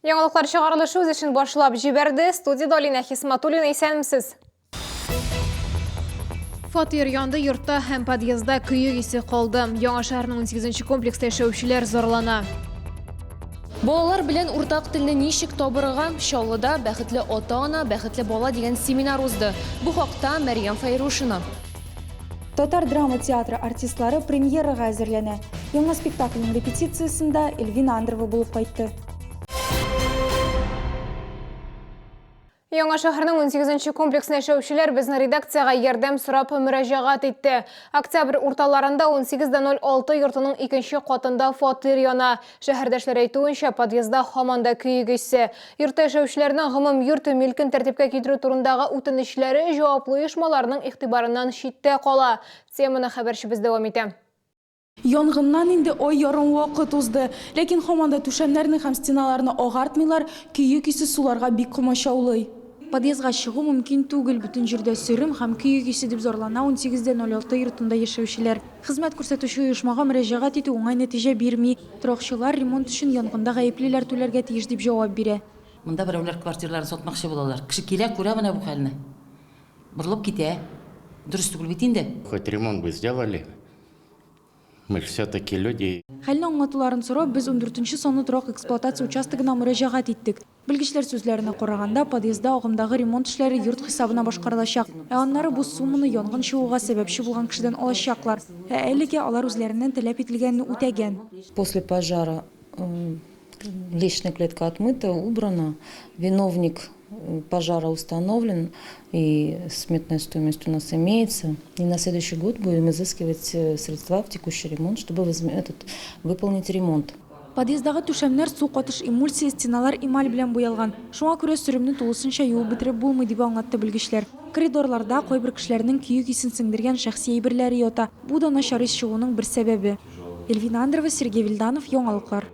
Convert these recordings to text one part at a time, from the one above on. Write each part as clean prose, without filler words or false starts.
Яңалыклар чыгарылышы үз эшен башлап җибәрде. Студиядә Алинә Хисматуллина, исәнмесез. Фатир янды, йортта һәм подъездда көек исе калды. Яңа шәһәрнең 18 комплекста яшәүчеләр зарлана. Балалар белән уртак телне ничек табырга? Чаллыда Бәхетле ата-ана, бәхетле бала дигән семинар узды. Бу хакта Мәрьям Фәйрушина. Татар драма театры артистлары премьерага әзерләнә. Яңа спектакльнең репетициясендә Эльвина Андрова булып кайтты. Яңа шәһәрнең 18 нче комплексында яшәүчеләр безнең редакциягә ярдәм сорап мөрәҗәгать итте. Октябрь урталарында 18.06 йортының икенче катында фатир яна. Шәһәрдәшләр әйтүенчә, подъездда һаман да көек исе. Йортта яшәүчеләрнең гомум йорт милкен тәртипкә китерү турындагы үтенечләре җаваплы оешмаларның игътибарыннан читтә кала. Теманы хәбәрчебез дәвам итә. Янгыннан инде ай ярым вакыт узды. Ләкин һаман да түшәмнәрне һәм стеналарны агартмыйлар, көек исе суларга бик комачаулый. Подъездга чыгу мөмкин түгел, бөтен җирдә сөрем һәм көек исе, дип зарлана 18.06 йортында яшәүчеләр. Хезмәт күрсәтүче оешмага мөрәҗәгать итү уңай нәтиҗә бирми. Торакчылар ремонт өчен янгында гаеплеләр түләргә тиеш дип җавап бирә. Монда берәүләр квартираларын сатмакчы булалар. Кеше килә, күрә менә бу хәлне. Борылып китә. Дөрес түгел бит инде. Хоть ремонт бы сделали. Мы ж все-таки люди. Хәлне аңлатуларын сорап, без ундүртенче санлы торак-эксплуатация участогына мөрәҗәгать иттек. Белгечләр сүзләренә караганда, подъездда агымдагы ремонт эшләре йорт хисабына башкарылачак, ә аннары бу сумманы янгын чыгуга сәбәпче булган кешедән алачаклар. Ә әлегә алар үзләреннән таләп ителгәнне үтәгән. После пожара лестничная клетка отмыта, убрана. Виновник пожара установлен и сметная стоимость у нас имеется. И на следующий год будем изыскивать средства в текущий ремонт, чтобы этот, выполнить ремонт. Подъезддагы түшәмнәр су катыш эмульсия, стеналар эмаль белән буялган. Шуңа күрә сөремне тулысынча юып бетереп булмый, дип аңлатты белгечләр. Коридорларда кайбер кешеләрнең көек исен сеңдергән шәхси әйберләре ята. Бу да начар ис чыгуның бер сәбәбе. Эльвина Андрова, Сергей Вильданов, Яңалыклар.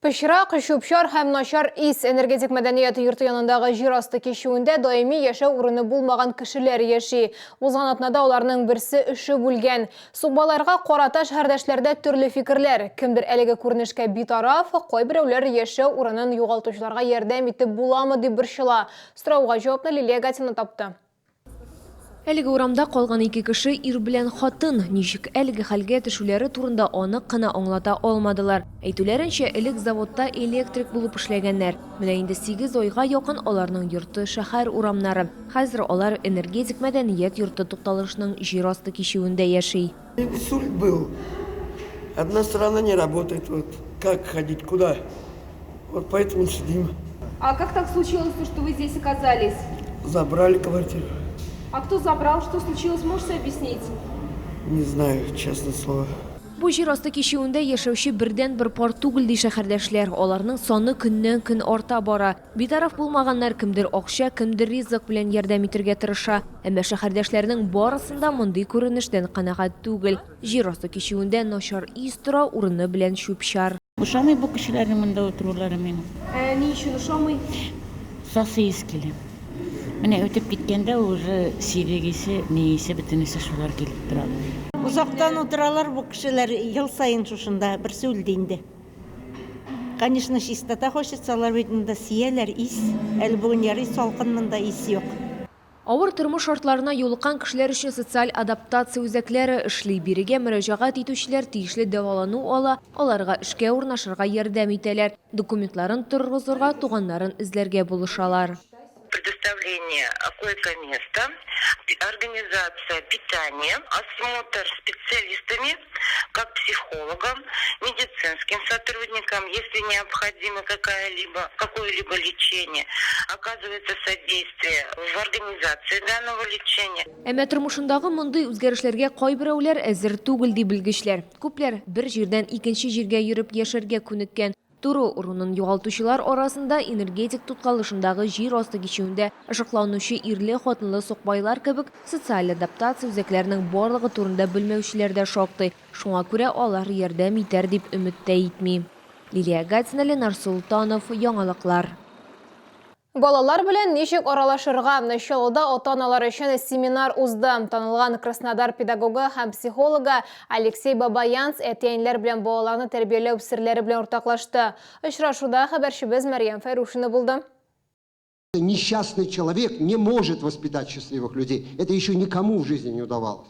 Пычрак, чүп-чар һәм начар ис. Энергетик мәдәният йорты янындагы җир асты кичүендә даими яшәү урыны булмаган кешеләр яши. Узган атнада аларның берсе өшеп үлгән. Сукбаларга карата шәһәрдәшләрдә төрле фикерләр. Кемдер әлеге күренешкә битараф, кайберәүләр яшәү урынын югалтучыларга ярдәм итеп буламы дип борчыла. Сорауга җавапны Лилия Гатина тапты. Әлеге урамда калган ике кеше, ир белән хатын, ничек әлеге хәлгә төшүләре турында анык кына аңлата алмадылар. Әйтүләренчә, элек заводта электрик булып эшләгәннәр. Менә инде сигез айга якын аларның йорты шәһәр урамнары. Хәзер алар Энергетик мәдәният йорты тукталышының җир асты кичүендә яши. Инсульт был. Одна сторона не работает. Вот как ходить, куда? Вот поэтому сидим. А как так случилось, что вы здесь оказались? Забрали квартиру. А кто забрал? Что случилось? Можете объяснить? Не знаю, честно слово. Бу җир асты кичүендә яшәүче бердәнбер пар түгел, ди шәһәрдәшләр. Аларның саны көннән-көн арта бара. Битараф булмаганнар кемдер акча, кемдер ризык белән ярдәм итергә тырыша. Әмма шәһәрдәшләрнең барысын да мондый күренештән канәгать түгел. Җир асты кичүендә начар ис тора, урыны белән чүп-чар. Ошамый бу кешеләрнең монда утырулары миңа. Ә ни өчен ошамый? Сасы ис килә. Менә үтеп киткәндә уже сирек исе, ни исе, бөтенесе шулар килеп тора. Озактан утыралар бу кешеләр, ел саен шушында, берсе үлде инде. Конечно, чистота хочется, алар бит монда сияләр, ис. Әле бүген ярый салкын монда ис юк. Авыр тормыш шартларына юлыккан кешеләр өчен социаль адаптация үзәкләре эшли. Бирегә мөрәҗәгать итүчеләр тиешле дәвалану ала, аларга эшкә урнашырга ярдәм итәләр, документларын торгызырга, туганнарын эзләргә булышалар. Предоставление койко-места, организация питания, осмотр специалистами, как психологом, медицинским сотрудникам, если необходимо какая-либо, какое-либо лечение, оказывается содействие в организации данного лечения. Әмма тормышындагы мондый үзгәрешләргә кайберәүләр әзер түгел, ди белгечләр. Күпләр бер җирдән икенче җиргә йөреп яшәргә күнеккән. Тору урынын югалтучылар арасында энергетик тукталышындагы җир асты кичүендә ышыкланучы ирле-хатынлы сукбайлар кебек социаль адаптация үзәкләренең барлыгы турында белмәүчеләр дә шактый. Шуңа күрә алар ярдәм итәр дип өмет тә итми. Лилия Гатина, Ленар Солтанов, Яңалыклар. Балалар белән ничек аралашырга? Чаллыда ата-аналар өчен семинар узды. Танылган Краснодар педагогы һәм психологы Алексей Бабаянц әти-әниләр белән балаларны тәрбияләү серләре белән уртаклашты. Очрашуда хәбәрчебез Мәрьям Фәйрушина булды. Несчастный человек не может воспитать счастливых людей. Это еще никому в жизни не удавалось.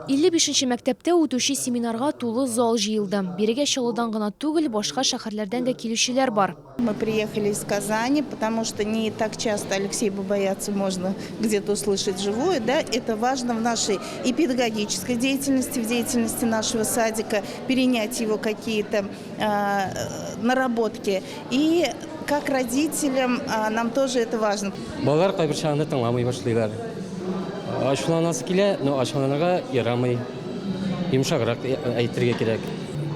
55 нче мәктәптә үтүче семинарга тулы зал җыелды. Бирегә Чаллыдан гына түгел, башка шәһәрләрдән дә килүчеләр бар. Мы приехали из Казани, потому что не так часто Алексея Бабаяца можно где-то услышать вживую, да, это важно в нашей и педагогической деятельности, в деятельности нашего садика, перенять его какие-то наработки. И как родителям нам тоже это важно. Балалар кайбер чагында тыңламый башлыйлар. Ачуланасы килә, но ачуланырга ярамый. Йомшаграк әйтергә кирәк.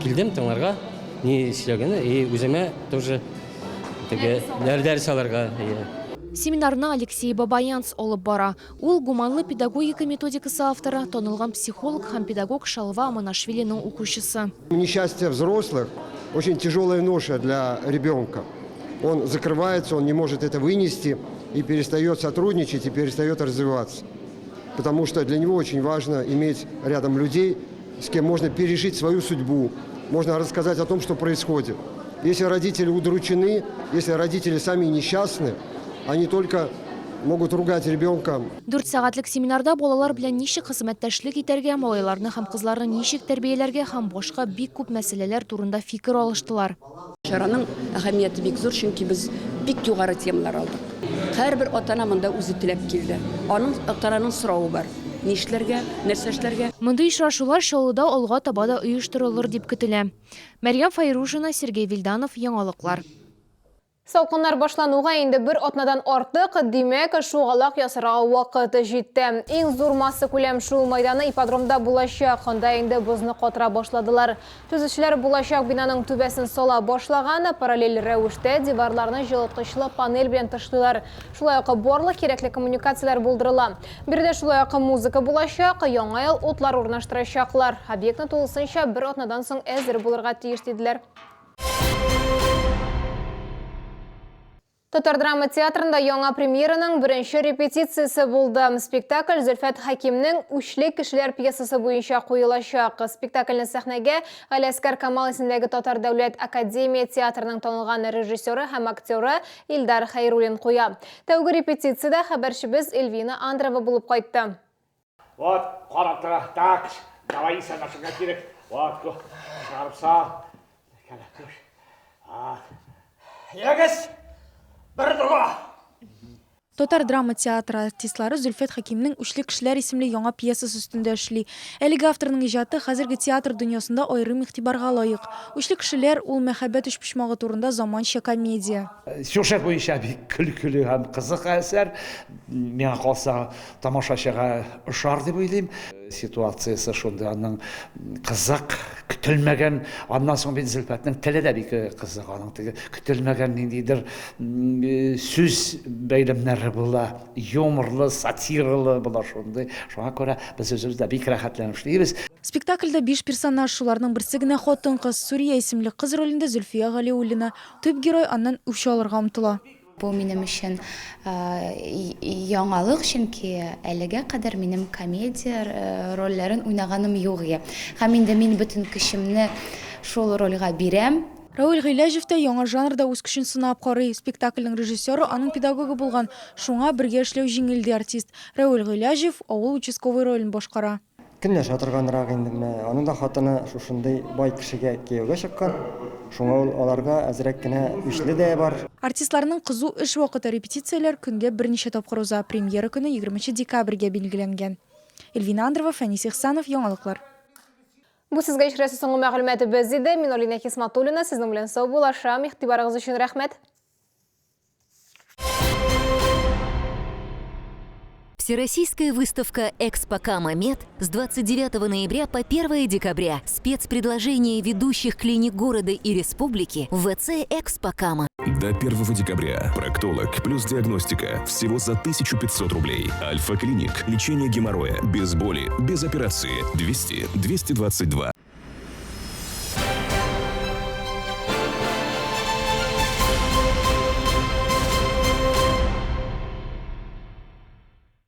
Килдем тыңларга, ни сөйләгәне, и үземә тоже теге дәрес алырга. Семинарны Алексей Бабаянц алып бара. Ул гуманлы педагогика методикасы авторы, танылган психолог һәм педагог Шалва Амонашвилиның укучысы. Несчастье взрослых очень тяжелая ноша для ребенка. Он закрывается, он не может это вынести и перестает сотрудничать, и перестает развиваться. Потому что для него очень важно иметь рядом людей, с кем можно пережить свою судьбу, можно рассказать о том, что происходит. Если родители удручены, если родители сами несчастны, они только могут ругать ребенка. Дүрт сәгатьлек семинарда балалар белән ничек хезмәттәшлек итәргә, малайларны һәм кызларны ничек тәрбияләргә һәм башка бик күп мәсьәләләр турында фикер алыштылар. Чараның әһәмияте бик зур, чөнки без бик югары темалар алдык. Һәрбер ата-ана монда үзе теләп килде. Аның ата-ананың соравы бар. Нишләргә, нәрсә эшләргә? Мондый очрашулар Чаллыда алга таба да оештырылыр дип көтелә. Мәрьям Фәйрушина, Сергей Вильданов, Яңалыклар. Салкыннар башлануга инде бер атнадан артык, димәк, шугалак ясарга вакыт җитте. Иң зур массакүләм шуу майданы ипподромда булачак. Анда инде бозны катыра башладылар. Төзүчеләр булачак бинаның түбәсен сала башлаган, параллель рәвештә диварларны җылыткычлы панель белән тышлыйлар. Шулай ук барлык кирәкле коммуникацияләр булдырыла. Биредә шулай ук музыка булачак, яңа ел утлар урнаштырачаклар. Объектны тулысынча бер атнадан соң әзер булырга тиеш, диделәр. Татар драма театрында яңа премьераның беренче репетициясе булды. Спектакль Зөлфәт Хәкимнең Үчле кешеләр пьесасы буенча куелачак. Спектакльне сәхнәгә Галиәсгар Камал исемендәге Татар дәүләт академия театрының танылган режиссеры һәм актеры Илдар Хәйруллин куя. Тәүге репетициядә хәбәрчебез Эльвина Андрова булып кайтты. Вот, карап тора. Так, давай исәнләшергә кирәк. Вот, чыгарып сал. Ягез, бер дога. Татар драма театры артистлары Зөлфәт Хәкимнең Үчле кешеләр исемле яңа пьесасы өстендә эшли. Әлеге авторның иҗаты хәзерге театр дөньясында аерым игътибарга лаек. Үчле кешеләр, ул мәхәббәт өчпочмагы турында заманча комедия. Сюжет буенча бик көлкеле һәм кызык әсәр. Миңа калса, тамашачыга ошар дип уйлыйм. Ситуациясе шундый аның кызык, көтелмәгән. Аннан соң бит Зөлфәтнең теле дә бик кызык. Аның теге көтелмәгән ниндидер сүз бәйләмнәре була, юморлы, сатиралы була шундый. Шуңа күрә без үзебез дә бик рәхәтләнеп эшлибез. Спектакльдә биш персонаж, шуларның берсе генә хатын-кыз. Сүрия исемле кыз ролендә Зөлфия Галиуллина. Төп герой аннан үч алырга омтыла. Бу минем өчен яңалык, чөнки әлегә кадәр минем комедия рольләрен уйнаганым юк иде. Һәм инде мин бөтен көчемне шул рольгә бирәм. Равил Гыйләҗев тә яңа жанрда үз көчен сынап карый. Спектакльнең режиссеры аның педагогы булган, шуңа бергә эшләү җиңел, ди артист. Равил Гыйләҗев авыл участковый ролен башкара. Көнләшә торганрак инде менә. Аның да хатыны шушындый бай кешегә кияүгә чыккан. Шуңа ул аларга әзрәк кенә үчле дә бар. Артистларның кызу эш вакыты, репетицияләр көнгә берничә тапкыр уза. Премьера көне егерменче декабрьгә билгеләнгән. Эльвина Андрова, Фәнис Ихсанов, Яңалыклар. Бу сезгә ишетеләсе соңгы мәгълүматыбыз иде. Мин Алинә Хисматуллина, сезнең белән саубуллашам. Игътибарыгыз өчен рәхмәт. Всероссийская выставка «Экспо Кама Мед» с 29 ноября по 1 декабря. Спецпредложение ведущих клиник города и республики в ВЦ «Экспо Кама». До 1 декабря проктолог плюс диагностика всего за 1500 рублей. Альфа-клиник. Лечение геморроя. Без боли, без операции. 200 222.